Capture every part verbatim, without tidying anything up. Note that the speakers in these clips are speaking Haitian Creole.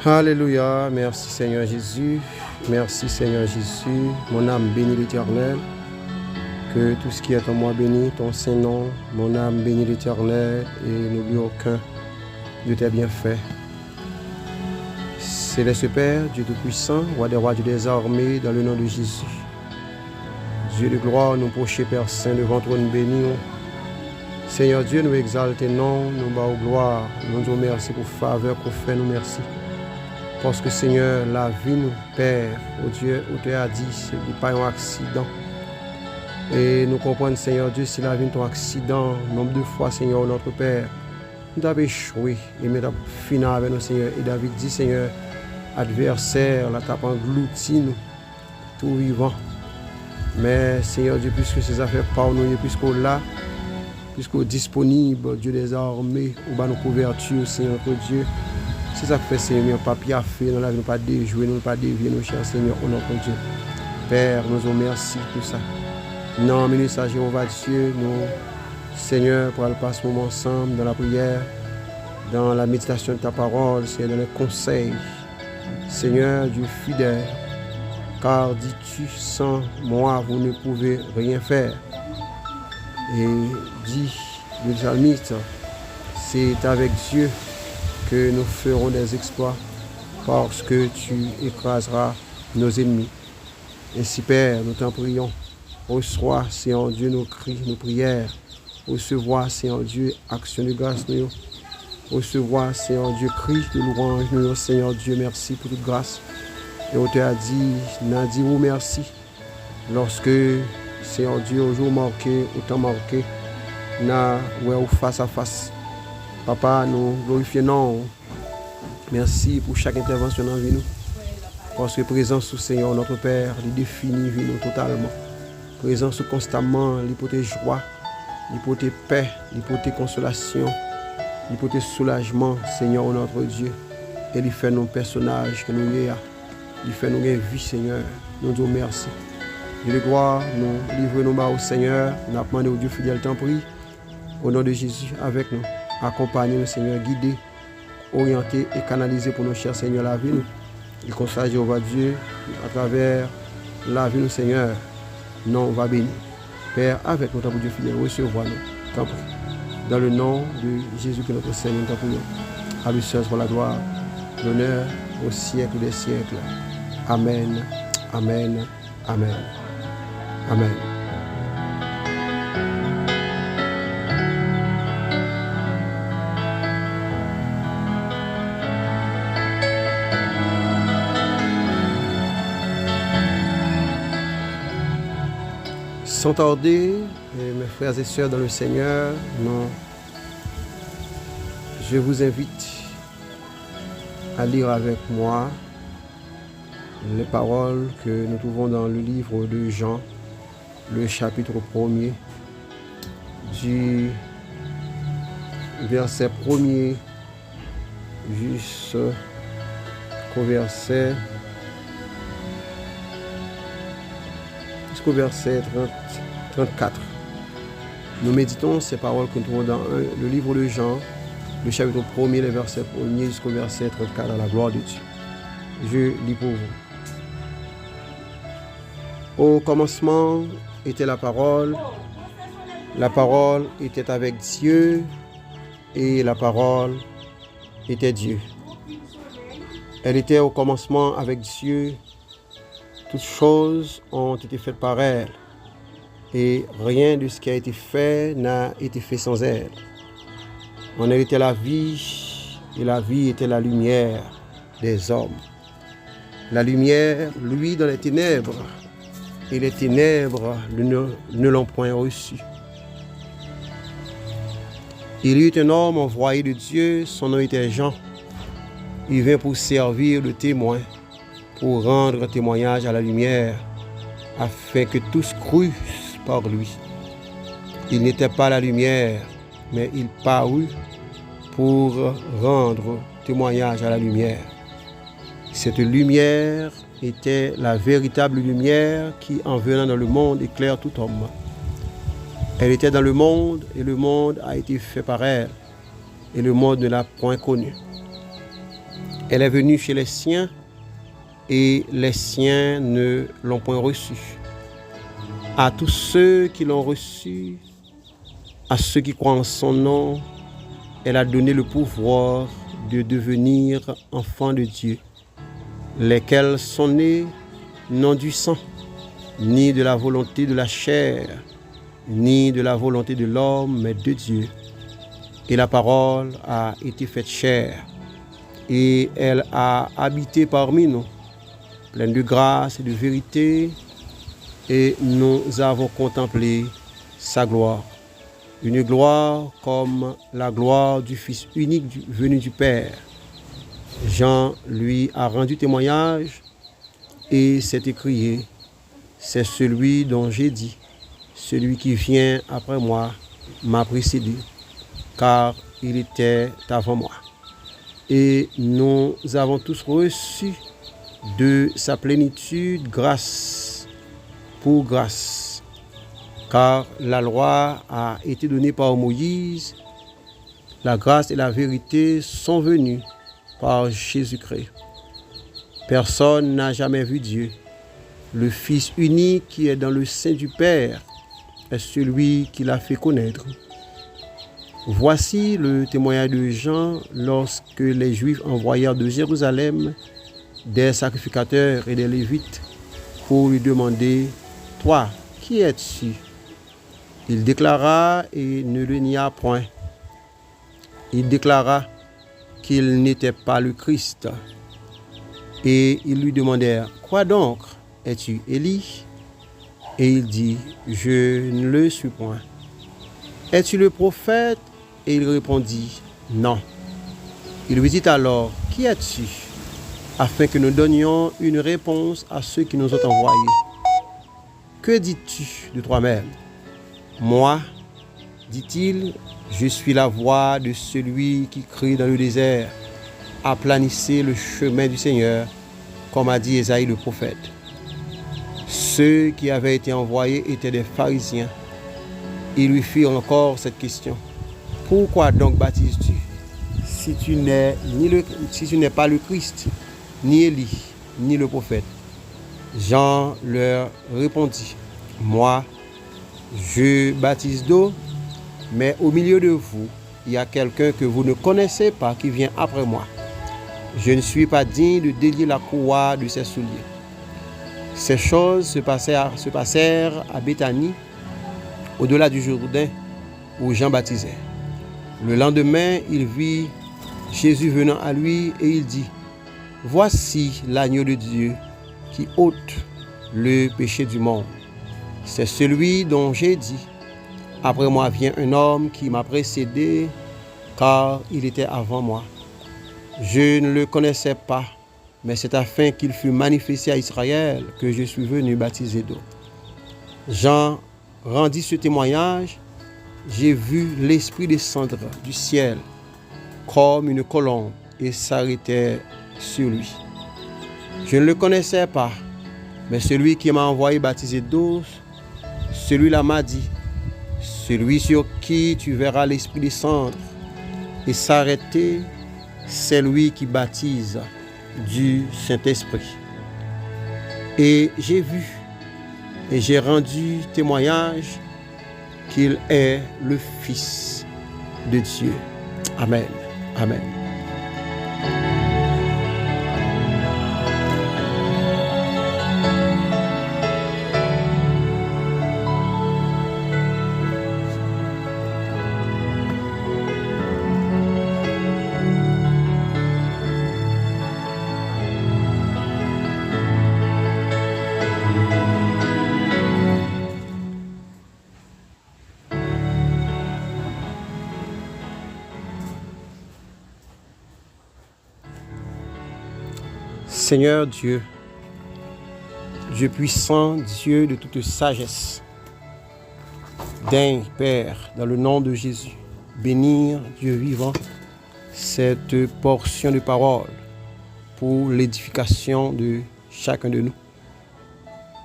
Alléluia, merci Seigneur Jésus, merci Seigneur Jésus, mon âme bénit l'Éternel, que tout ce qui est en moi bénisse ton saint nom, mon âme bénit l'Éternel et n'oublie aucun de tes bienfaits. Céleste Père, Dieu Tout-Puissant, Roi des rois, Dieu des armées, dans le nom de Jésus, Dieu de gloire, nou pwoche Pè Sen devan twòn beni w. Senyè Dye, nou egzalte non w, nou ba w glwa, nou di w mèsi pou favè ke w fè nou, mèsi. Paske Senyè, lavi nou, Pè, o Dye, otè a di, se li pa yon aksidan. E nou konprann, Senyè Dye, si lavi n te yon aksidan, nonb de fwa, Senyè, o notre Pè, nou t ap echwe, e men t ap fini avè nou, Senyè. E David di, Senyè, advèsè la t ap anglouti nou tou vivan. Men, Senyè Dye, piske se zafè pa w nou ye, piske w la, piske w disponib, Dye dèzame, ou ba nou kouvèti, Senyè notre Dye. Se sa k fè, Senyè, nou pa pyafe nan lavi, nou pa dejwe nou, nou pa devye nou, chè Senyè, o notre Dye. Pè, nou di w mèsi pou sa. Nan minit sa, Jewova Dye, nou, Senyè, pral pase moman ansanm dans la prière, dans la méditation de ta parole, Senyè, dans les conseils. Seigneur Dieu fidèle, car dis-tu, sans moi, vous ne pouvez rien faire. Et dit le psalmiste, c'est avec Dieu que nous ferons des exploits, parce que tu écraseras nos ennemis. Ensi, Pè, nou t'en prions, reswa, Senyè Dye, nou kri, nou priyè. Resevwa, Senyè Dye, aksyon de gras nou yo. Resevwa, Senyè Dye, kri de lwanj nou yo. Senyè Dye, mèsi pou tout gras. E otè a di, n a di ou mèsi. Lòske, Senyè Dye, yon jou make, yon tan make, n a wè ou fas a fas. Papa, nou glorifye non w. Mèsi pou chak entèvansyon nan vi nou. Paske prezans ou, Senyè, notre Père, li defini vi nou totalman. Prezans ou konstamman, li pote jwa, li pote pè, li pote konsolasyon, li pote soulajman, Senyè, notre Dieu. E li fè nou pèsonaj ke nou ye a. Li fè nou gen vi, Senyè. Nou di w mèsi. Dye de glwa, nou livre nou ba ou, Senyè. N ap mande w, Dye fidèl, tanpri, o non de Jezi, avèk nou. Akonpanye nou, Senyè, gide, oryante e kanalize pou nou, chè Senyè, lavi nou. E konsa, Jewova Dye, atravè lavi nou, Senyè, non w va beni. Pè, avèk nou, tanpri, Dye fidèl, resevwa nou, tanpri. Dans le nom de Jésus-Christ, notre Seigneur, nous t'en prions. À lui seul soit la gloire, l'honneur au siècle des siècles. Amen. Amen. Amen. Amen. Sans tarder, eh, mes frères et sœurs dans le Seigneur, nous, je vous invite à lire avec moi les paroles que nous trouvons dans le livre de Jean, le chapitre premier, du verset premier jusqu'au verset, jusqu'au verset trente, trente-quatre. Nous méditons ces paroles que nous trouvons dans un- le livre de Jean, le chapitre premier, le verset premier jusqu'au verset trente-quatre, à la gloire de Dieu. Je lis pour vous. Au commencement était la parole, la parole était avec Dieu, et la parole était Dieu. Elle était au commencement avec Dieu. Toutes choses ont été faites par elle, et rien de ce qui a été fait n'a été fait sans elle. En elle était la vie, et la vie était la lumière des hommes. La lumière luit dans les ténèbres, et les ténèbres ne, ne l'ont point reçue. Il y eut un homme envoyé de Dieu, son nom était Jean. Il vint pour servir de témoin, pour rendre témoignage à la lumière, afin que tous crussent par lui. Il n'était pas la lumière, mais il parut pour rendre témoignage à la lumière. Cette lumière était la véritable lumière qui, en venant dans le monde, éclaire tout homme. Elle était dans le monde, et le monde a été fait par elle, et le monde ne l'a point connue. Elle est venue chez les siens, et les siens ne l'ont point reçue. À tous ceux qui l'ont reçue, à ceux qui croient en son nom, elle a donné le pouvoir de devenir enfants de Dieu, lesquels sont nés non du sang, ni de la volonté de la chair, ni de la volonté de l'homme, mais de Dieu. Et la parole a été faite chair, et elle a habité parmi nous, pleine de grâce et de vérité, et nous avons contemplé sa gloire, une gloire comme la gloire du Fils unique du- venu du Père. Jean lui a rendu témoignage et s'est écrié : C'est celui dont j'ai dit : Celui qui vient après moi m'a précédé, car il était avant moi. Et nous avons tous reçu de sa plénitude grâce pour grâce. Car la loi a été donnée par Moïse, la grâce et la vérité sont venues par Jésus-Christ. Personne n'a jamais vu Dieu. Le Fils unique qui est dans le sein du Père est celui qui l'a fait connaître. Voici le témoignage de Jean lorsque les Juifs envoyèrent de Jérusalem des sacrificateurs et des Lévites pour lui demander : Toi, qui es-tu ? Il déclara et ne le nia point. Il déclara qu'il n'était pas le Christ. Et ils lui demandèrent : Quoi donc ? Es-tu Élie ? Et il dit : Je ne le suis point. Es-tu le prophète ? Et il répondit : Non. Il lui dit alors : Qui es-tu ? Afin que nous donnions une réponse à ceux qui nous ont envoyés. Que dis-tu de toi-même ? Moi, dit-il, je suis la voix de celui qui crie dans le désert : Aplanissez le chemin du Seigneur, comme a dit Ésaïe le prophète. Ceux qui avaient été envoyés étaient des pharisiens. Ils lui firent encore cette question : Pourquoi donc baptises-tu si tu n'es ni le, si tu n'es pas le Christ, ni Élie, ni le prophète ? Jean leur répondit : Moi, je baptise d'eau, mais au milieu de vous, il y a quelqu'un que vous ne connaissez pas qui vient après moi. Je ne suis pas digne de délier la courroie de ses souliers. Ces choses se passèrent, se passèrent à Béthanie, au-delà du Jourdain, où Jean baptisait. Le lendemain, il vit Jésus venant à lui et il dit : Voici l'agneau de Dieu qui ôte le péché du monde. C'est celui dont j'ai dit : Après moi vient un homme qui m'a précédé, car il était avant moi. Je ne le connaissais pas, mais c'est afin qu'il fût manifesté à Israël que je suis venu baptiser d'eau. Jean rendit ce témoignage : J'ai vu l'Esprit descendre du ciel comme une colombe et s'arrêter sur lui. Je ne le connaissais pas, mais celui qui m'a envoyé baptiser d'eau, celui-là m'a dit : Celui sur qui tu verras l'Esprit descendre et s'arrêter, c'est lui qui baptise du Saint-Esprit. Et j'ai vu et j'ai rendu témoignage qu'il est le Fils de Dieu. Amen. Amen. Seigneur Dieu, Dieu puissant, Dieu de toute sagesse, daigne, Père, dans le nom de Jésus, bénir, Dieu vivant, cette portion de parole pour l'édification de chacun de nous.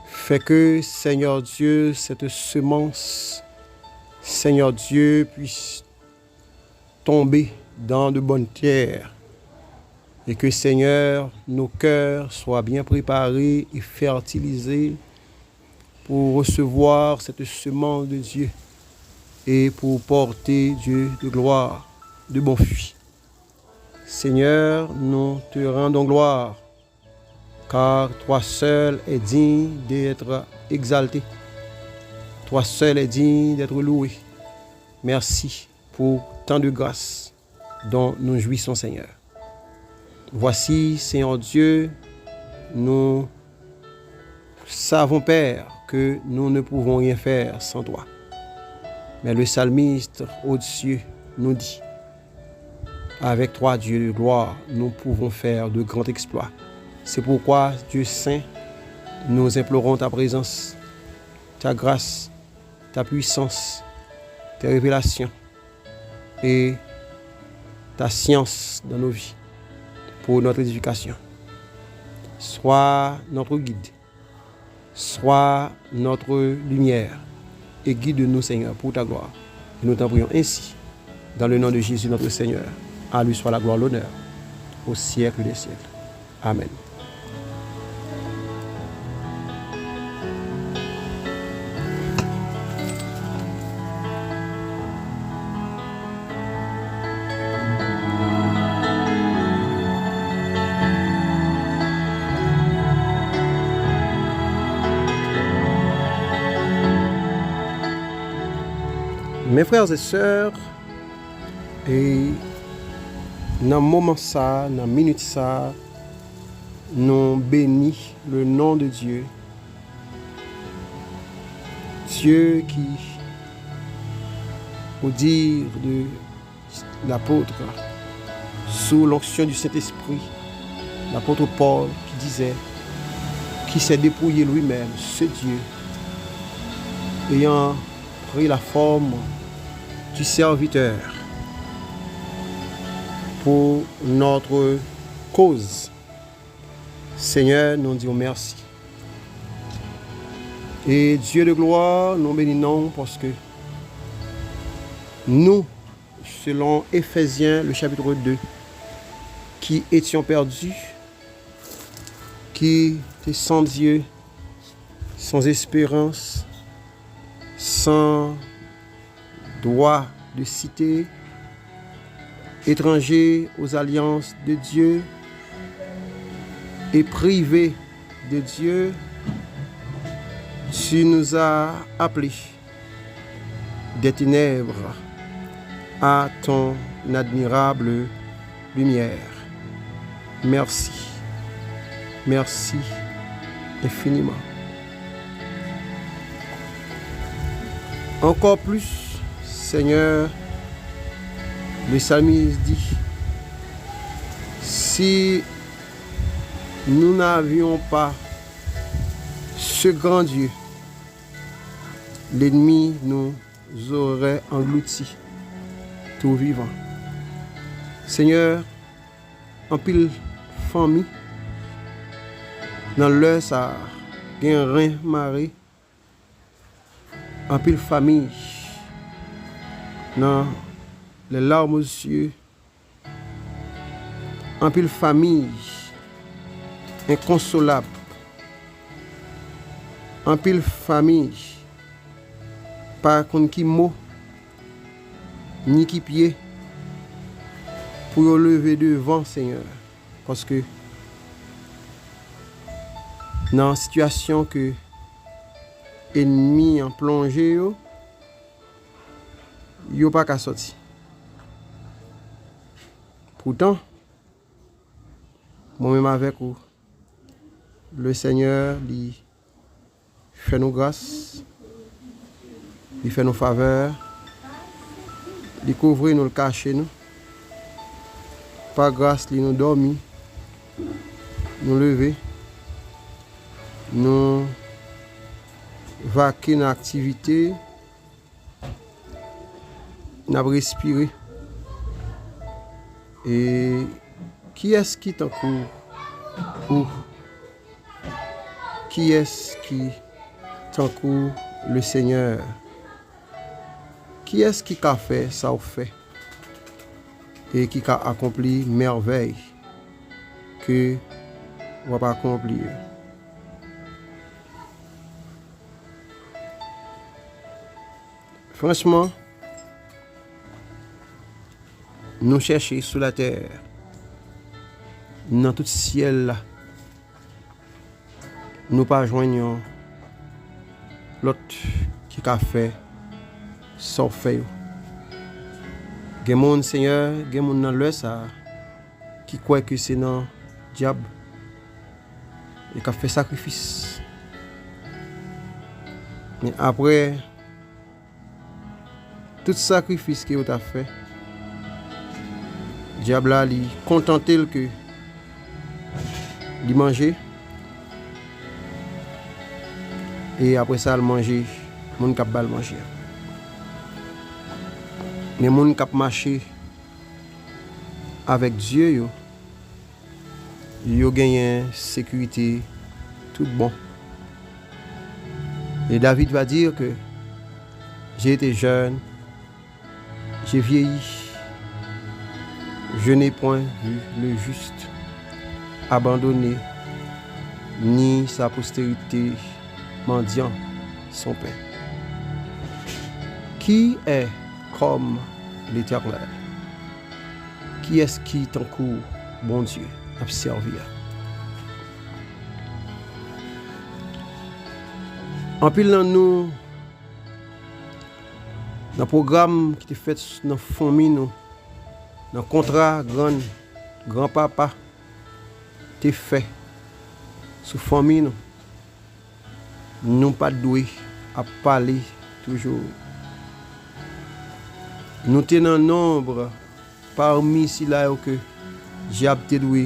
Fais que, Seigneur Dieu, cette semence, Seigneur Dieu, puisse tomber dans de bonnes terres Et que, Seigneur, nos cœurs soient bien préparés et fertilisés pour recevoir cette semence de Dieu et pour porter, Dieu de gloire, de bons fruits. Seigneur, nous te rendons gloire, car toi seul es digne d'être exalté. Toi seul es digne d'être loué. Merci pour tant de grâce dont nous jouissons, Seigneur. Voici, Seigneur Dieu, nous savons, Père, que nous ne pouvons rien faire sans toi. Mais le psalmiste, ô Dieu, nous dit, avec toi, Dieu de gloire, nous pouvons faire de grands exploits. C'est pourquoi, Dieu saint, nous implorons ta présence, ta grâce, ta puissance, tes révélations et ta science dans nos vies pour notre édification. Sois notre guide, sois notre lumière et guide-nous, Seigneur, pour ta gloire. Et nous t'en prions ainsi, dans le nom de Jésus notre Seigneur. À lui soit la gloire, l'honneur, au siècle des siècles. Amèn. Mes frères et sœurs, e nan moman sa, nan minit sa, nou beni le nom de Dieu. Dieu qui, au dire de l'apôtre, sous l'onction du Saint-Esprit, l'apôtre Paul qui disait, qui s'est dépouillé lui-même, ce Dieu, ayant pris la forme du serviteur pour notre cause. Seigneur, nous disons merci. Et Dieu de gloire, nous bénissons parce que nous, selon Éphésiens, le chapitre deux, qui étions perdus, qui étaient sans Dieu, sans espérance, sans droit de cité, étrangers aux alliances de Dieu et privés de Dieu, tu nous as appelés des ténèbres à ton admirable lumière. Merci. Merci infiniment. Encore plus, Seigneur, le psalmiste dit, si nous n'avions pas ce grand Dieu, l'ennemi nous aurait engloutis tout vivants. Seigneur, anpil fanmi nan lè sa a gen ren mare, anpil fanmi nan les larmes aux yeux, anpil fanmi enkonsolab, anpil fanmi pa konn ki mo ni ki pye pou yo leve devan Senyè. Paske nan sitiyasyon ke ènmi an plonje yo, yo pa ka sòti. Poutan, mwen menm avèk ou, le Senyè, li fè nou gras, li fè nou favè, li kouvri nou, li kache nou. Pa gras li, nou dòmi, nou leve, nou vake nan aktivite, n ap respire. E kiyès ki tankou ou? Kiyès ki tankou le Senyè? Kiyès ki ka fè sa w fè e ki ka akonpli mèvèy? ke w ap akonpli yo. Franchman, nou chèche sou latè, nan tout syèl la, nou pa jwenn yon lòt ki ka fè sa w fè yo. Gen moun, Senyè, gen moun nan lè sa a ki kwè ke se nan dyab e k ap fè sakrifis. Men apre tout sakrifis ke yo t ap fè, dyab la, li kontante l ke li manje, e apre sa, l manje moun k ap ba l manje a. Men moun k ap mache avèk Dye yo, yo genyen sekirite tout bon. Et David va dire que j'ai été jeune, j'ai vieilli, je n'ai point vu le juste abandonné, ni sa postérité mendiant son pain. Qui est comme l'Éternel? Kiyès ki tankou Bondye n ap sèvi a? Anpil nan nou, nan pwogram ki te fèt nan fanmi nou, nan kontra grann, granpapa te fè sou fanmi nou, nou pa t dwe ap pale toujou. Nou te nan nonb pami sila yo ke dyab te dwe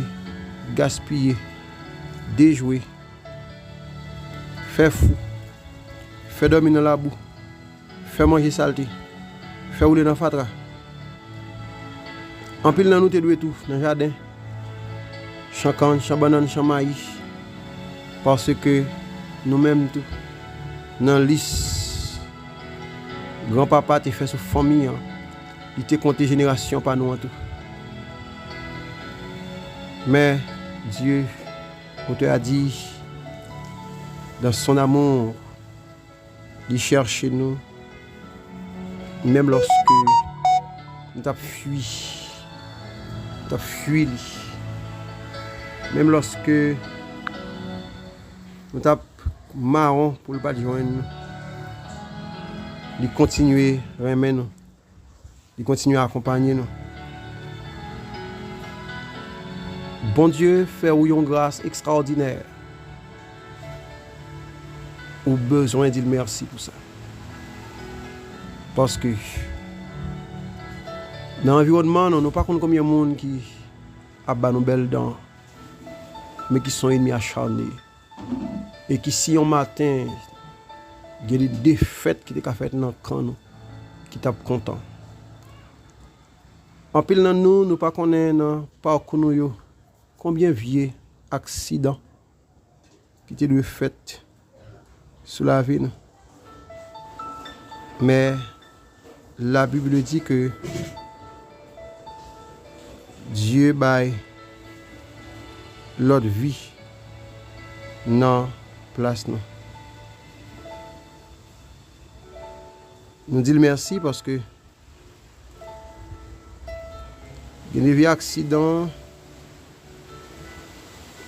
gaspiye, dejwe, fè fou, fè dòmi nan labou, fè manje salte, fè woule nan fatra. Anpil nan nou te dwe tou nan jaden, chan kann, chan bannann, chan mayi, paske nou menm tou, nan lis granpapa te fè sou fanmi an, li te konte jenerasyon pa nou an tou. Men Dye, otè a di, dans son amour, li chèche nou, menm lòske nou t ap fui, nou t ap fui li, menm lòske nou t ap mawon pou l pa t jwenn nou, li kontinye renmen nou. Li kontinye akonpanye nou. Bondye fè ou yon gras ekstraòdinè. Ou bezwen di l mèsi pou sa. Paske nan anviwònman nou, nou pa konn konbyen moun ki ap ba nou bèl dan, men ki se yon ènmi acharne. E ki si yon maten gen de defèt ki te ka fèt nan kan nou, ki t ap kontan. Anpil nan nou, nou pa konnen nan pakou nou yo konbyen vye aksidan ki te dwe fèt sou lavi nou. Men, la Bible dit que Dye bay lòt vi nan plas nou. Nou di l mèsi paske gen de vye aksidan,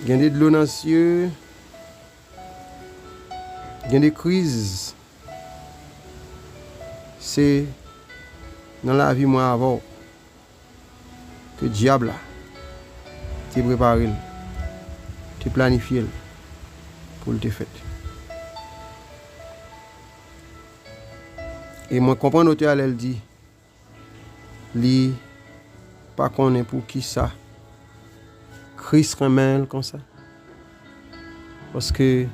gen de dlo nan zye, gen de kriz. Se nan lavi mwen avè w ke dyab la te prepare l, te planifye l pou l te fèt. E mwen konprann otè a lè l di, li pa konnen poukisa Kris renmen l konsa. Paske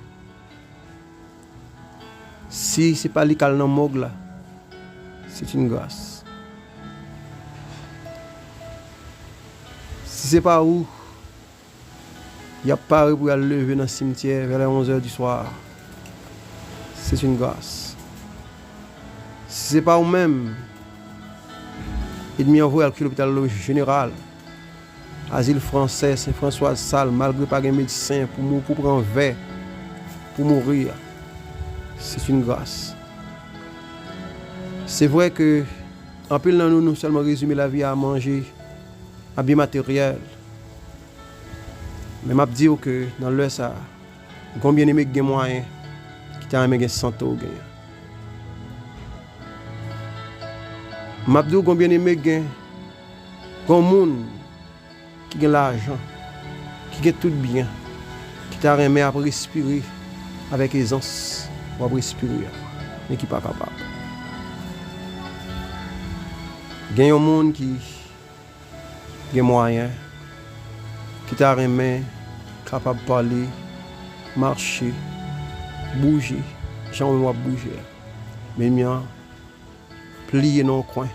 si se pa li k al nan mòg la, c'est une grâce. Si se pa ou, y ap pare pou y al leve nan simtyè vè lè onz è di swa. C'est une grâce. Si se pa ou menm, ènmi an voye al ki lopital jeneral. Azil Fransè, Sen Franswa Sal, malgre pa gen medsen, pou mou-, pou pran vè, pou mouri a, se yon gras. Se vre ke anpil nan nou, nou sèlman rezime lavi a manje, a byen materyèl. Men m ap di w ke nan lè sa a, gon byeneme k gen mwayen, ki ta renmen gen sante w genyen. M ap di w gon byeneme k gen, gon moun ki gen lajan, ki gen tout byen, ki ta renmen ap respire avèk ezans w ap respire a, men ki pa kapab. Gen yon moun ki gen mwayen, ki ta renmen kapab pale, mache, bouje, jan w menm w ap bouje a. Men li an pliye nan yon kwen.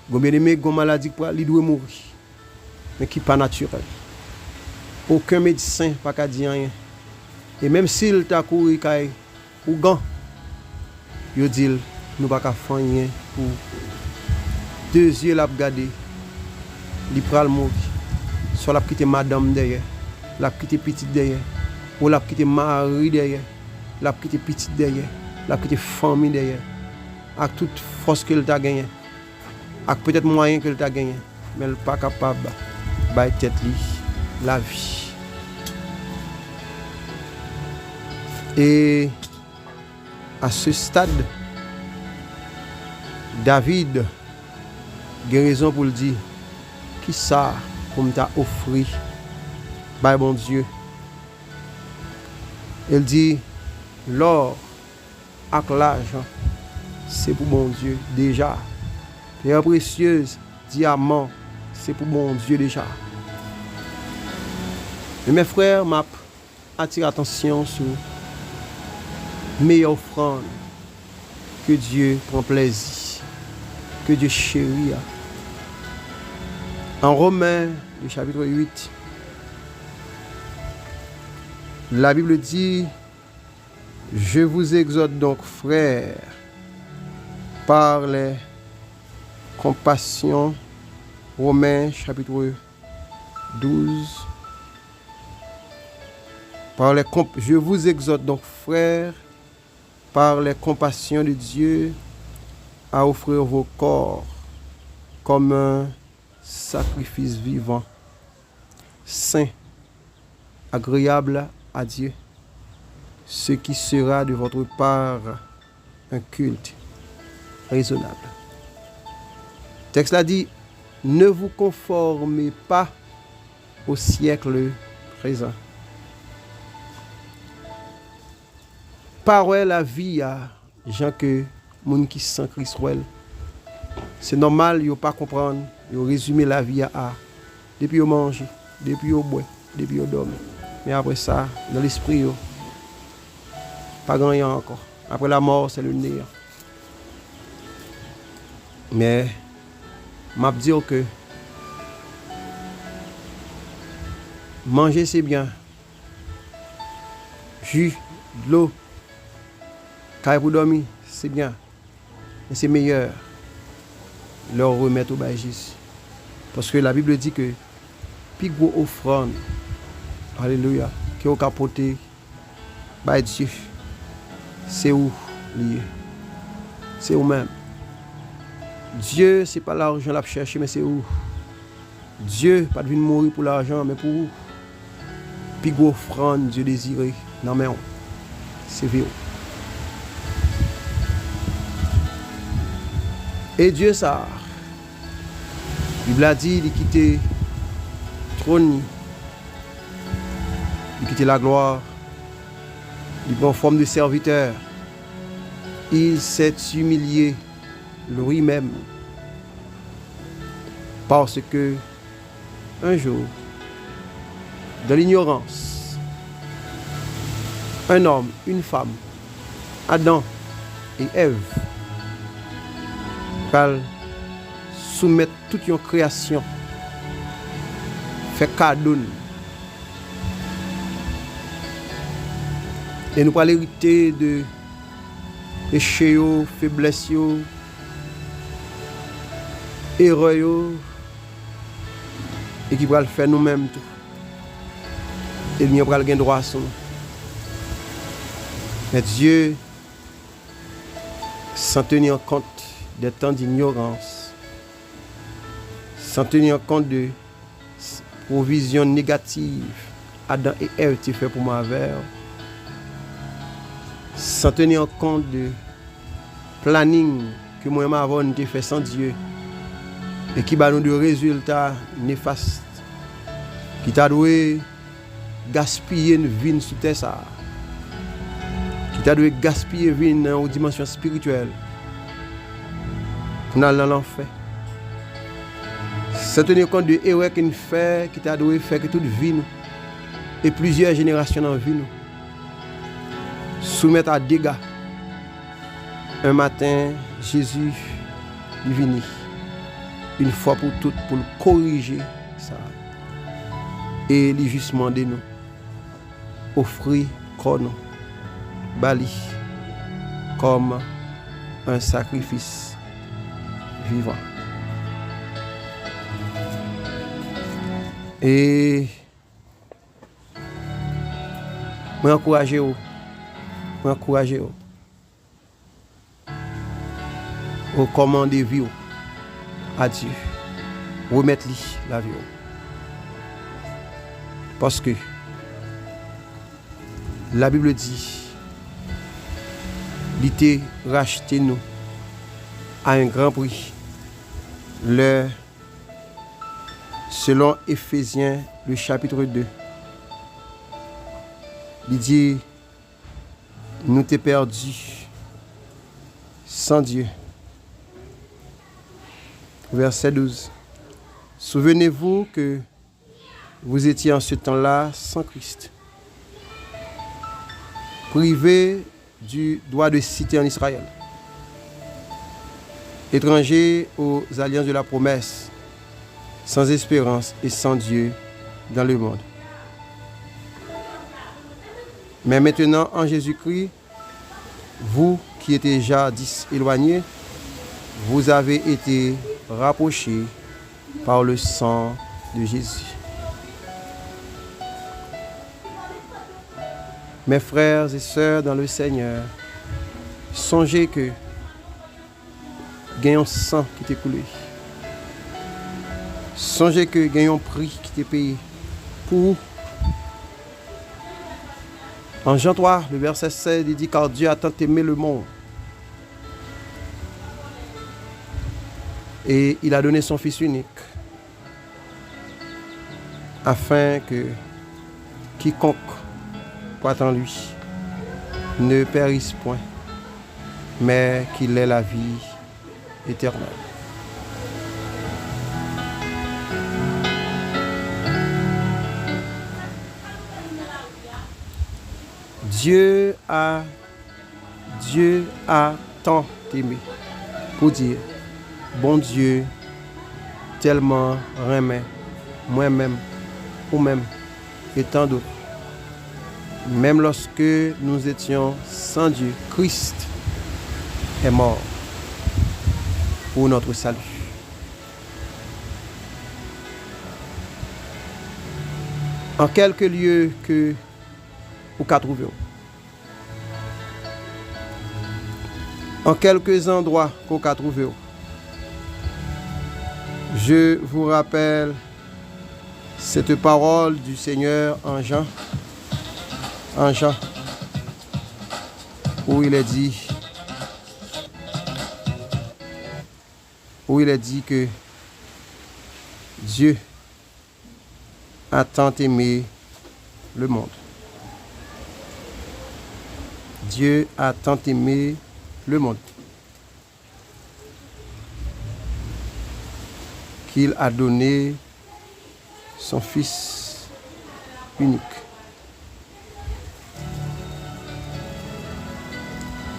Gon byeneme, gon maladi k pral, li dwe mouri, men ki pa natirèl. Okenn medsen pa ka di anyen. E menm si l ta kouri kay ougan, yo di l, nou pa ka fè anyen pou ou. De zye l ap gade, li pral mouri. Swa l ap kite madanm dèyè, l ap kite pitit dèyè, ou l ap kite mari dèyè, l ap kite pitit dèyè, l ap kite fanmi dèyè, ak tout fòs ke l ta genyen, ak petèt mwayen ke l ta genyen, men l pa kapab bay tèt li lavi. E à ce stade, David gen rezon pou l di, kisa pou m ta ofri bay Bondye? E l di, lò ak lajan, se pou Bondye deja. Pierre précieuse, dyaman, se pou Bondye deja. Men, mes frères, m ap atire atansyon sou meyè ofrann ke Dye pran plèzi, ke Dye cheri a. En Romains, le chapitre huit, la Bible dit, je vous exhorte donc, frères, par les compassions, Romains chapitre douze, par les comp-, je vous exhorte donc, frères, par les compassions de Dieu, à offrir vos corps comme un sacrifice vivant, saint, agréable à Dieu, ce qui sera de votre part un culte raisonnable. Tèks la di, ne vous conformez pas au siècle présent. Pa wè lavi a jan ke moun ki san Kris wè l. Se nòmal yo pa konprann, yo rezime lavi a a depi yo manje, depi yo bwè, depi yo dòmi. Men apre sa, nan lespri yo, pa gen anyen ankò. Après la mort, c'est le néant. Men, m ap di w ke manje se byen, ji, dlo, kay pou dòmi, se byen. Men se meyè lè w remèt ou bay Jezi. Paske Labib di ke pi gwo ofrann, alelouya, ke w ka pote bay Dye, se ou li ye. Se ou menm. Dye, se pa lajan l ap chèche, men se ou. Dye pa t vin mouri pou lajan, men pou ou. Pi gwo ofrann Dye dezire nan men w, se vi w. E Dye sa a, Bib la di, li kite twòn li, li kite laglwa, li pran fòm de sèvitè. Il s'est humilié lui-même. Parce que un jour, dans l'ignorance, un homme, une femme, Adam et Ève, pral soumèt tout yon kreyasyon, fè kado n. E nou pral erite de peche yo, feblès yo, erè yo, e ki pral fè nou menm tou, ènmi an pral gen dwa sou nou. Men Dye, sans tenir compte des temps d'ignorance, sans tenir compte de s- pwovizyon negativ Adan e Èv te fè pou mwen avè w, sans tenir compte de planning ke mwen menm avè w nou te fè san Dye, e ki ba nou de rezilta nefast, ki ta dwe gaspiye n vi n sou tè sa a, ki ta dwe gaspiye vi n nan yon dimansyon espirityèl, pou n al nan lanfè. Sans tenir compte de erè ke n fè, ki ta dwe fè ke tout vi nou, e plizyè jenerasyon nan vi nou, soumèt a dega. Un matin, Jezi, li vini, yon fwa pou tout, pou l korije sa. E li jis mande nou ofri kò nou ba li kòm un sacrifice vivant. E mwen ankouraje w, mwen ankouraje w, ou kòmande vi w a Dye, remèt li lavi w. Paske la Bible dit, li te rachte nou à un grand prix. Lè, selon Éphésiens, le chapitre deux, li di, nou te pèdi san Dye. Verset douze. Souvenez-vous que vous étiez en ce temps-là sans Christ, privés du droit de cité en Israël, étrangers aux alliances de la promesse, sans espérance et sans Dieu dans le monde. Mais maintenant, en Jésus-Christ, vous qui étiez jadis éloignés, vous avez été rapprochés par le sang de Jésus. Mes frères et sœurs dans le Seigneur, songez que gen yon san ki te koule. Sonje ke gen yon pri ki te peye pou ou. En Jean trois, le verset seize, il dit, car Dieu a tant aimé le monde et il a donné son Fils unique, afin que quiconque croit en lui ne périsse point, mais qu'il ait la vie éternelle. Dieu a Dieu a tant aimé, pou di, Bondye tèlman renmen mwen menm, ou menm, et tant d'autres, même lorsque nous étions sans Dieu, Christ est mort pour notre salut. An kèlke lye ke ou ka twouve w, an kèlke zandwa ke w ka twouve w. Je vous rappelle cette parole du Seigneur en Jean, en Jean, où il est dit, où il est dit que Dieu a tant aimé le monde. Dieu a tant aimé le monde qu'il a donné son Fils unique.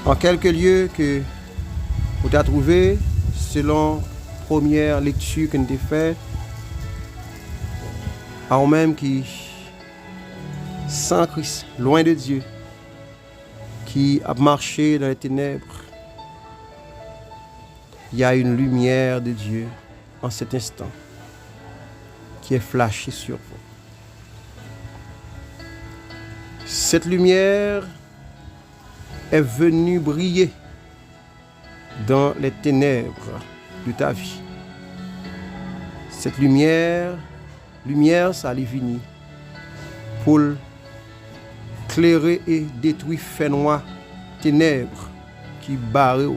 An kèlke lye ke ou ta twouve, selon premyè lekti ke n te fè, a ou menm ki san Kris, lwen de Dye, ki ap mache dans les ténèbres, il y a une lumière de Dieu en cet instant, qui est flashé sur vous. Cette lumière est venue briller dans les ténèbres de ta vie. Cette lumière, limyè sa li vini pou l klere e detwi fènwa, tenèb ki bare w,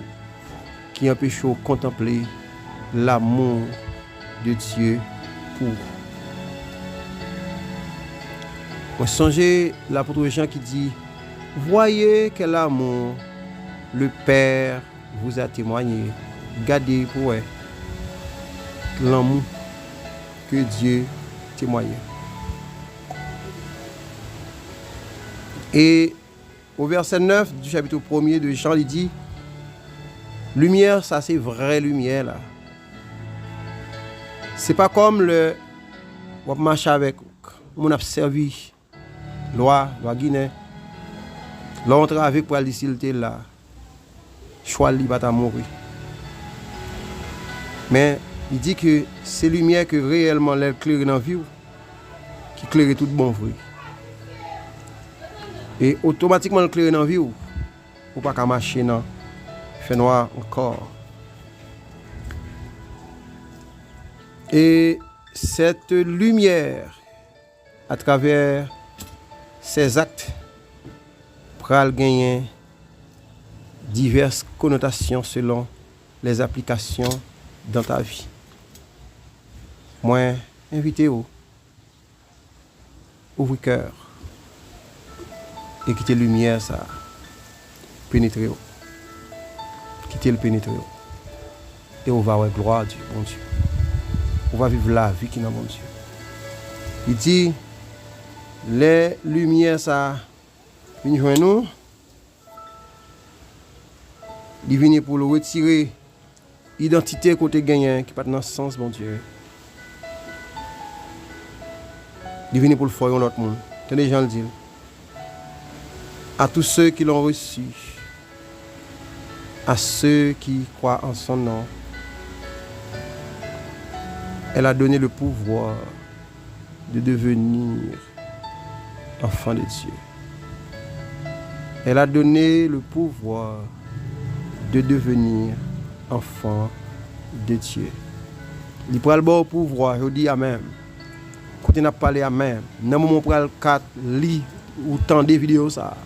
ki anpeche w kontanple l'amour de Dieu pour ou. Mwen sonje lapot Jan ki di, Voyez quel amour le Père vous a témoigné. Gade pou wè lanmou ke Dye temwaye. E o vèsè nèf di chapit premye de Jan, li di, limyè sa se vrè limyè la. Se pa kòm lè w ap mache avèk moun ap sèvi lwa, lwa ginen. Lè w antre avèk pral di si l te la, chwal li pa ta mouri. Men, li di ke se limyè ke reyèlman lè l klere nan vi w, ki klere tout bon vre. E otomatikman l klere nan vi w, ou pa ka mache nan fènwa ankò. Et cette lumière, à travers ses actes, pral genyen diverses connotations selon les applications dans ta vie. Mwen envite w, ouvri kè w e kite limyè sa a penetre w. Kite l penetre w. E ou va wè glwa Dye, Bondye. Ou va viv lavi ki nan Bondye. Li di, lè limyè sa a vin jwenn ou, li vini pou l retire idantite ke w te genyen ki pa t nan sans Bondye. Li vini pou l fè w yon lòt moun. Tande jan l di l. À tous ceux qui l'ont reçu, à ceux qui croient en son nom, elle a donné le pouvoir de devenir enfants de Dieu. Elle a donné le pouvoir de devenir enfants de Dieu. Li pral ba w pouvwa jodi a menm. Kote n ap pale a menm. Nan moman w pral ka li ou tande videyo sa a,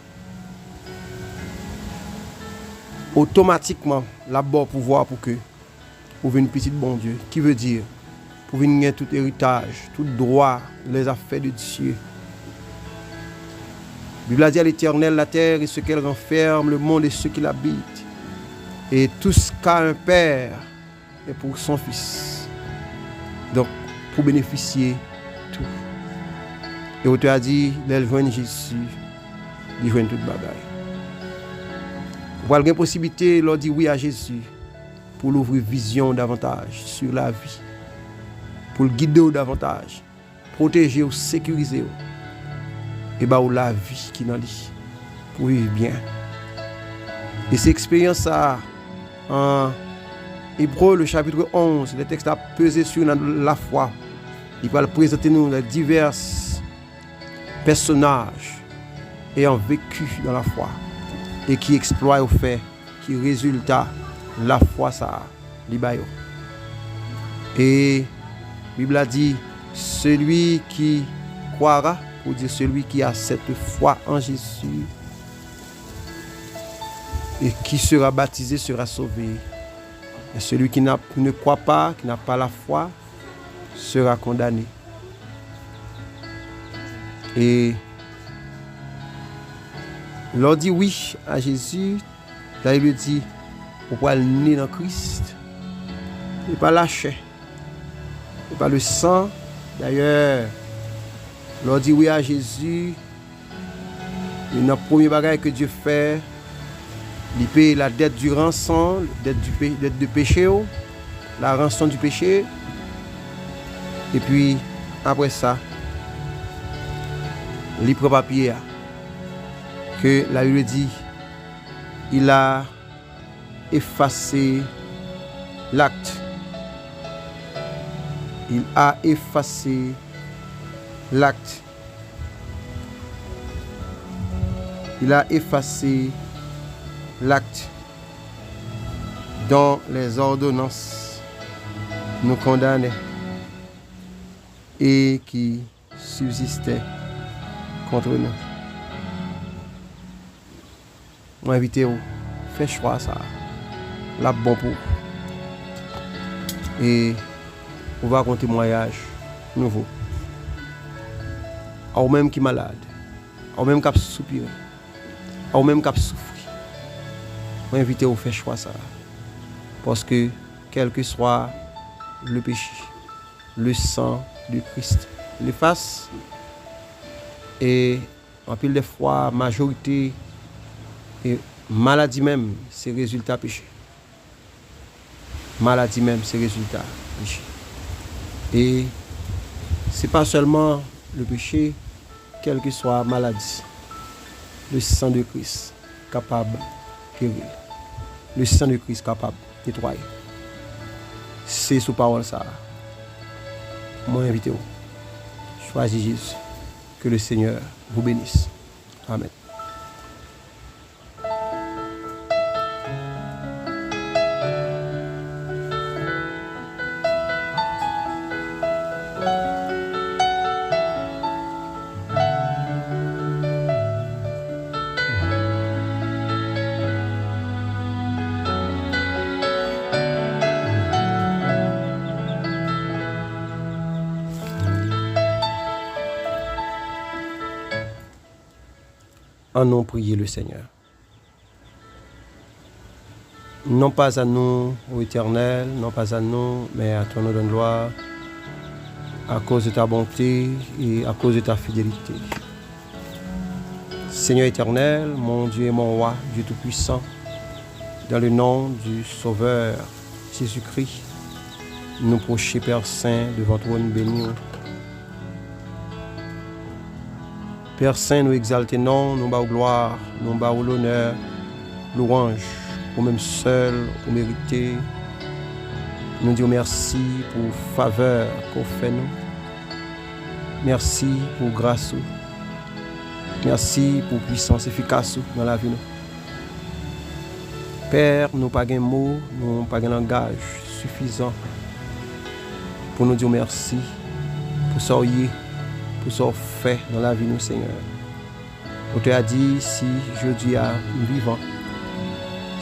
otomatikman, l ap ba w pouvwa pou ke ou vin pitit Bondye, ki vle di, pou vin gen tout eritaj, tout dwa, les affaires de Dieu. Bib la di, à l'Éternel la terre et ce qu'elle renferme, le monde et ceux qui l'habitent. Et tout ce qu'a un père est pour son fils. Donk, pou benefisye tou. E otè a di, lè l jwenn Jezi, li jwenn tout bagay. Ou pral gen posiblite, lè w di wi a Jezi, pou l ouvri vizyon w davantaj sur la vie, pou l gide w davantaj, pwoteje w, sekirize w, e ba w lavi ki nan li, pou w viv byen. E se eksperyans sa a, an Ebre, le chapitre onze, le texte a pesé sur la, la foi. Li pral prezante nou les divers personnages ayant vécu dans la foi e ki eksplwa yo fè, ki rezilta lafwa sa a li ba yo. E Bib la di, celui qui croira, pour dire celui qui a cette foi en Jésus et qui sera baptisé sera sauvé. Et celui qui n'a, qui ne croit pas, qui n'a pas la foi, sera condamné. E lè w di wi a Jezi, Labib di, ou pral ne nan Kris. E pa lachè, e pa le san. Dayè, lè w di wi a Jezi, youn nan premye bagay ke Dye fè, li peye la dette du rançon, dette du pé-, dette de péché w, la rançon du péché. Epi, apre sa, li pran papye a, ke Labib di, il a effacé l'acte. Il a effacé l'acte. Il a effacé l'acte dont les ordonnances nous condamnaient et qui subsistaient contre nous. Mwen envite w, fè chwa sa a. L ap bon pou ou. E ou va gen yon temwayaj nouvo. A ou menm ki malad, a ou menm k ap soupire, a ou menm k ap soufri, mwen envite w fè chwa sa a. Paske, quel que soit le péché, le sang de Christ l'efface. E anpil de fwa, majorite e maladi menm, se rezilta peche. Maladi menm, se rezilta peche. E se pa sèlman le péché, quel que soit maladie, le sang de Christ kapab geri l. Le sang de Christ kapab netwaye. Se sou pawòl sa a, mwen envite w. Chwazi Jezi. Que le Seigneur vous bénisse. Amen. Annou priye le Seigneur. Non pas à nous, ô Éternel, non pas à nous, mais à ton nom donne gloire, à cause de ta bonté et à cause de ta fidélité. Seigneur éternel, mon Dieu et mon roi, Dieu tout-puissant, dans le nom du Sauveur Jésus-Christ, nou pwoche, Pè Sen, devan twòn beni w. Pè Sen, nou egzalte non w, nou ba w glwa, nou ba w lonè, lwanj, ou menm sèl ou merite. Nou di w mèsi pou favè ke w fè nou. Mèsi pou gras ou. Mèsi pou pwisans efikas ou nan lavi nou. Pè, nou pa gen mo, nou pa gen langaj sifizan pou nou di w mèsi pou sa w ye, pou sa w fè nan lavi nou, Senyè. Otè a di, si jodi a m vivan,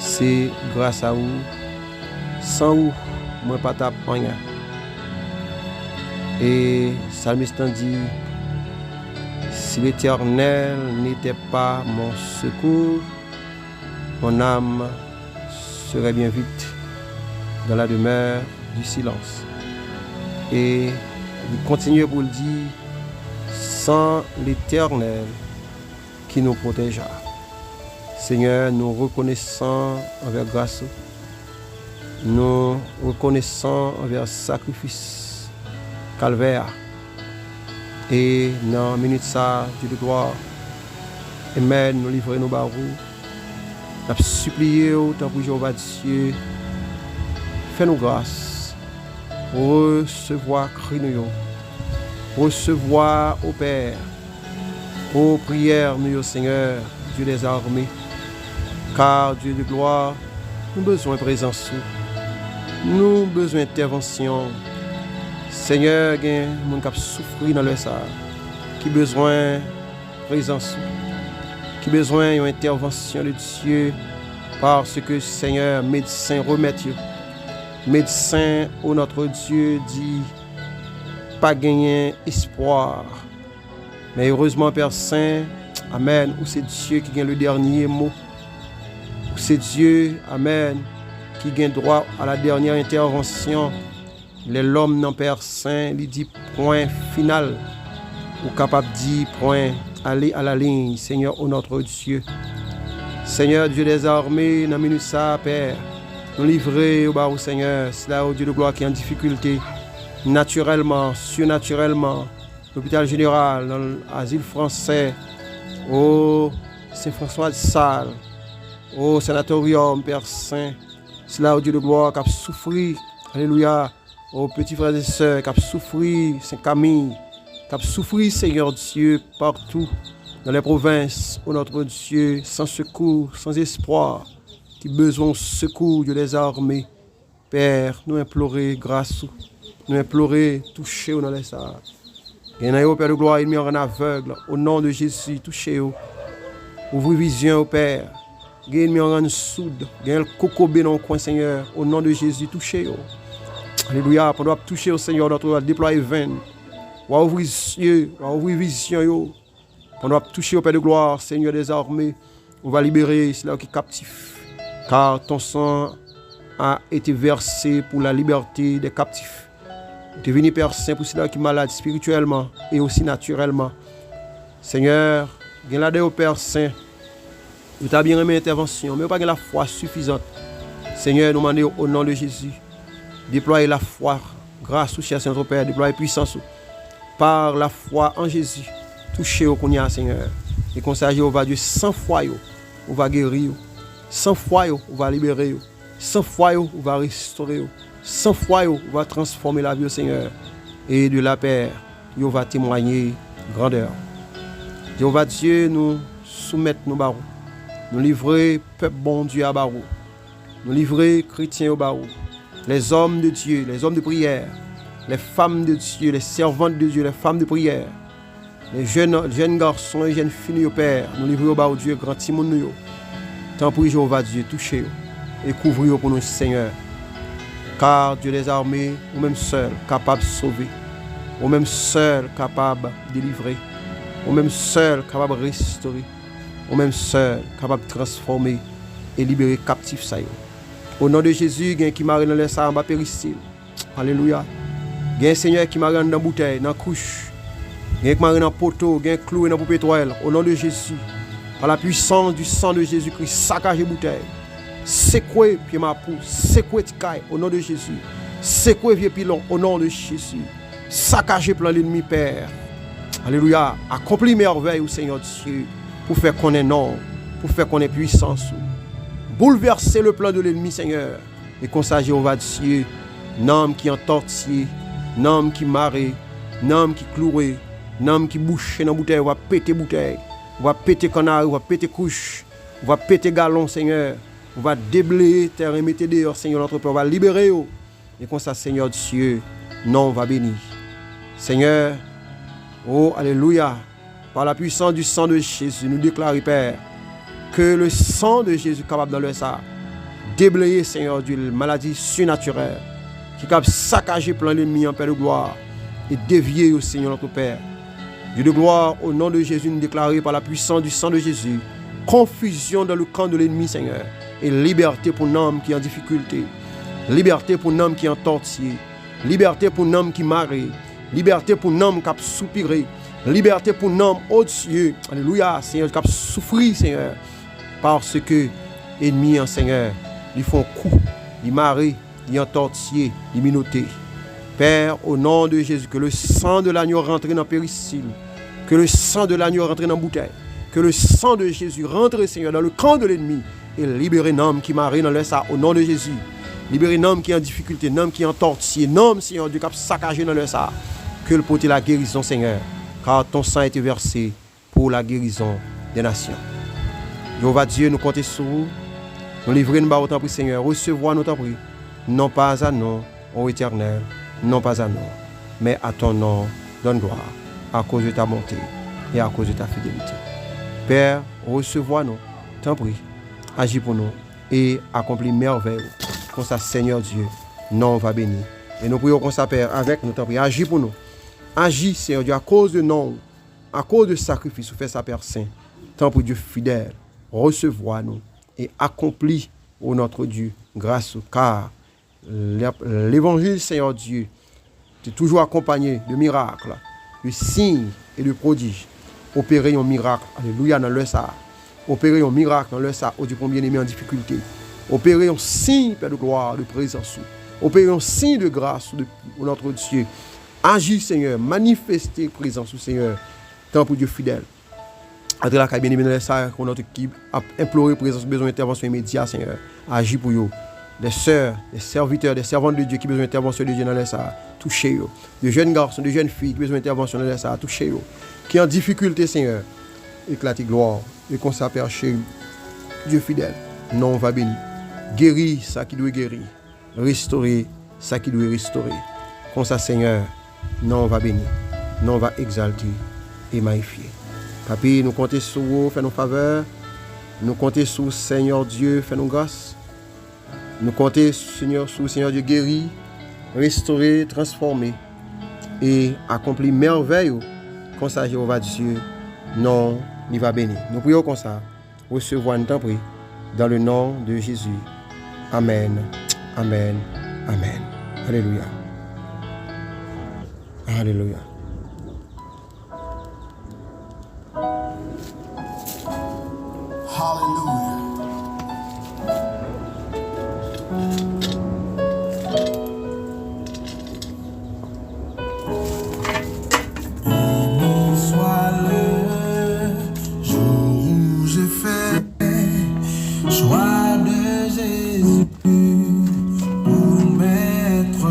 se gras a ou. San ou, mwen pa t ap anyen. E salmis lan di, si l'Éternel n'était pas mon secours, mon âme serait bien vite dans la demeure du silence. E li kontinye pou l di, san Letènèl ki nou pwoteja. Senyè, nou rekonesan anvè gras ou. Nou rekonesan anvè sakrifis Kalvè a. E nan minit sa, Dye de glwa, amèn, nou livre nou ba ou. N ap sipliye w, tanpri, Jewova Dye, fè nou gras. Resevwa kri nou yo. Resevwa, o Pè, o priyè nou yo, Senyè, Dye dèzame. Ka, Dye de glwa, nou bezwen prezans ou. Nou bezwen entèvansyon ou. Senyè, gen moun k ap soufri nan lè sa a, ki bezwen prezans ou, ki bezwen yon entèvansyon de Dye, paske, Senyè, medsen remèt yo. Medsen, o notre Dye, di, pa genyen espwa. Men erezman, Pè Sen, amèn, ou se Dye ki gen le dènye mo. Ou se Dye, amèn, ki gen dwa a la dènyè entèvansyon. Lè lòm nan, Pè Sen, li di pwen final, ou kapab di pwen, ale a la liy, Senyè, o notre Dye. Senyè, Dye dèzame, nan minit sa a, Pè, nou livre yo ba ou, Senyè, sila yo, Dye de glwa, ki an difikilte, natirèlman, sinatirèlman, lopital jeneral, nan azil fransè, o Sen Franswa de Sal, o sanatoryòm, Pè Sen, sila yo, Dye de glwa, k ap soufri, alelouya, O peti frè e sè k ap soufri, Sen Kamiy, k ap soufri, Senyè Dye, patou dans les provinces, o notre Dieu, sans secours, sans espoir, ki bezwen sekou, Dye dèzame. Pè, nou enplore gras ou. Nou enplore touche yo nan lè sa a. Gen nan yo, Pè de glwa, ènmi an rann avèg. O non de Jezi, touche yo. Ouvri vizyon yo, Pè. Gen ènmi an rann soud. Gen l kokobe nan yon kwen, Senyè. O non de Jezi, touche yo. Alelouya. Pandan w ap touche yo, Senyè, w ap deplwaye venn. W a ouvri zye, w a ouvri vizyon yo. Pandan w ap touche yo, Pè de glwa, Senyè dèzame, ou va libere sila yo ki kaptif. Car ton sang a été versé pour la liberté des captifs. Ou te vini, Pè Sen, pou sila yo ki malad espirityèlman e osi natirèlman. Senyè, gen ladan yo, Pè Sen, yo ta byen renmen entèvansyon, men yo pa gen lafwa sifizant. Senyè, nou mande w, o non de Jezi, deplwaye lafwa, gras ou, chè Sen Pè, deplwaye pwisans ou. Par la foi en Jésus, touche yo kounye a, Senyè. E konsa, Jewova Dye, san fwa yo, ou va geri yo. San fwa yo, ou va libere yo. San fwa yo, ou va restore yo. San fwa yo, ou va transfòme lavi yo, Senyè. E de la, Pè, yo va temwaye grandè. Jewova Dye, nou soumèt nou ba ou. Nou livre pèp Bondye a ba ou. Nou livre kretyen yo ba ou. Les hommes de Dieu, les hommes de prière, les femmes de Dieu, les servantes de Dieu, les femmes de prière, les jeunes, jeunes garçons et jeunes filles nou yo, Pè, nou livre yo ba ou, Dye, gran timoun nou yo. Tanpri, Jewova Dye, touche yo e kouvri yo pou nou, Senyè. Car, Dieu des armées, ou menm sèl kapab sove. Ou menm sèl kapab delivre. Ou menm sèl kapab restore. Ou menm sèl kapab transfòme e libere kaptif sa yo. O non de Jezi, gen ki mare nan lè sa a anba peristil. Alelouya. Gen, Senyè, ki mare anndan boutèy, nan kouch. Gen ki mare nan poto, gen kloure nan poupetwèl. O non de Jezi, par la puissance du sang de Jésus-Christ, sakaje boutèy. Sekwe pye mapou, sekwe ti kay, o non de Jezi. Sekwe vye pilon, o non de Jezi. Sakaje plan lènmi, Pè. Alelouya. Akonpli mèvèy ou, Senyè Dye, pou fè konnen non ou, pou fè konnen pwisans ou. Boulvèse le plan de lènmi, Senyè. E konsa, Jewova Dye, nanm ki antòtiye, nanm ki mare, nanm ki kloure, nanm ki bouche nan boutèy, ou va pete boutèy, ou va pete kannari, ou va pete kouch, ou va pete galon, Senyè. Ou va debleye tèren, mete deyò, Senyè, lòt pè, ou va libere yo. E konsa, Senyè Dye, non ou va beni. Senyè, o, alelouya, par la puissance du sang de Jésus, nou deklare, Pè, ke le sang de Jésus kapab nan lè sa a debleye, Senyè Dye, maladi sinatirèl ki kab sakaje plan lènmi an, Pè de glwa, e devye yo, Senyè, notre Père. Dieu de gloire, au nom de Jésus, nou deklare par la puissance du sang de Jésus, confusion dans le camp de l'ennemi, Senyè, e libète pou nanm ki an difikilte, libète pou nanm ki antòtiye, libète pou nanm ki mare, libète pou nanm k ap soupire, libète pou nanm, o Dye, alelouya, Senyè, k ap soufri, Senyè, paske ènmi an, Senyè, li fè yon kou, li mare, li antòtiye, li minote. Pè, o non de Jezi, ke le san de lanyo rantre nan peristil, ke le san de lanyo rantre nan boutèy, ke le san de Jezi rantre, Senyè, dans le camp de l'ennemi, e libere nanm ki mare nan lè sa, o non de Jezi. Libere nanm ki an difikilte, nanm ki antòtiye, nanm, Senyè Dye, k ap sakaje nan lè sa. Ke l pote lagerizon, Senyè, car ton sang a été versé pour la guérison des nations. Jewova Dye, nou konte sou ou. Nou livre nou ba ou, tanpri, Senyè. Resevwa nou, tanpri. Non pas à nous, ô Éternel, non pas à nous, mais à ton nom donne gloire, à cause de ta bonté et à cause de ta fidélité. Pè, resevwa nou, tanpri. Aji pou nou e akonpli mèvèy ou. Konsa, Senyè Dye, non ou va beni. E nou priye w konsa, Pè, avèk nou, tanpri. Aji pou nou. Aji, Senyè Dye, akoz de non ou, akoz de sakrifis ou fè sa, Pè Sen. Tanpri, Dye fidèl, resevwa nou e akonpli, o notre Dieu, gras ou, kar levanjil, Senyè Dye, te toujou akonpanye de mirak, de siy e de pwodij. Opere yon mirak, alelouya, nan lè sa a. Opere yon mirak nan lè sa a, o Dye, pou yon byeneme an difikilte. Opere yon siy, Pè de glwa, de prezans ou. Opere yon siy de gras, de, o notre Dye. Aji, Senyè, manifeste prezans ou, Senyè. Tanpri, Dye fidèl. Antre lakay byeneme nan lè sa a, konnen ki ap enplore prezans ou, bezwen entèvansyon imedya, Senyè. Aji pou yo. des sœurs, des serviteurs, des servantes de Dieu ki bezwen entèvansyon de Dye nan lè sa a, touche yo. De jèn gason, de jèn fi ki bezwen entèvansyon nan lè sa a, touche yo. Ki an difikilte, Senyè, eklate glwa w. E konsa, Pè cheri, Dye fidèl, non w va beni. Geri sa ki dwe geri. Restore sa ki dwe restore. Konsa, Senyè, non w va beni, non w va egzalte e mayifye. Papi, nou konte sou ou, fè nou favè. Nou konte sou ou, Senyè Dye, fè nou gras. Nou konte, Senyè, sou ou, Senyè Dye, geri, restore, transfòme e akonpli mèvèy ou. Konsa, Jewova Dye, non w li va beni. Nou priye w konsa. Resevwa n, tanpri, dans le nom de Jésus. Amèn, amèn, amèn. Alelouya. Alelouya. Alelouya. Béni soit le jour où j'ai fait choix de Jésus pour maître.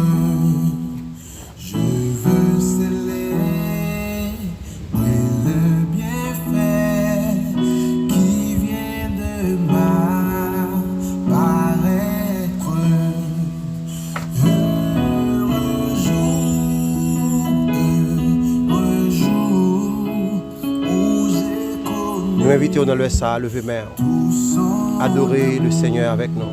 Je veux célébrer le bienfait qui vient de m'apparaître. Heureux jour, heureux jour. Nou envite w nan lè sa a, leve men w. Adore le Senyè avèk nou.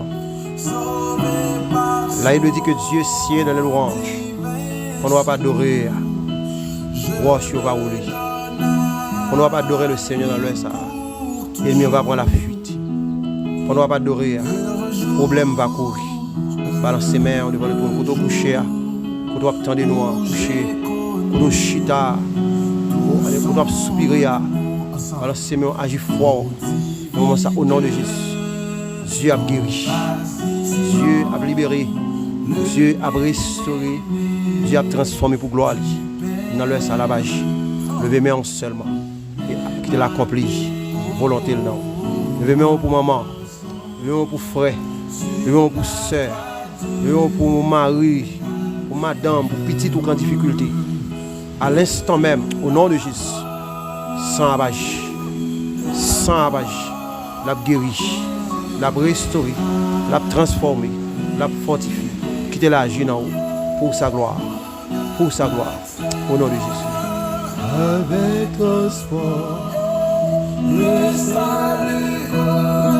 La Bible dit que Dieu sied dans les louanges. Pou nou ap adore a, wòch yo va woule. Pou nou ap adore le Senyè nan lè sa a, enmi an va pran lafuit. Pou nou ap adore a, pwoblèm va kouri. Balanse men w devan le twòn. Kote w kouche a, kote w ap tande nou an, kouche. Kote w chita a, kote w ap soupire a, balanse men w, aji fò. Nan moman sa, o non de Jezi, Dye ap geri, Dye ap libere, Dye ap restore, Dye ap transfòme pou glwa li. Nan lè sa, l ap aji. Leve men w sèlman. E kite l akonpli volonte l nan ou. Leve men w pou manman, leve men w pou frè, leve men w pou sè, leve men w pou mari, pou madanm, pou pitit ou k an difikilte. A lenstan menm, o non de Jezi, san ap aji. San ap aji. L ap geri, l ap restore, l ap transfòme, l ap fòtifye. Kite l aji nan ou, pou sa glwa, pou sa glwa. O non de Jezi. Avec transport, le salut.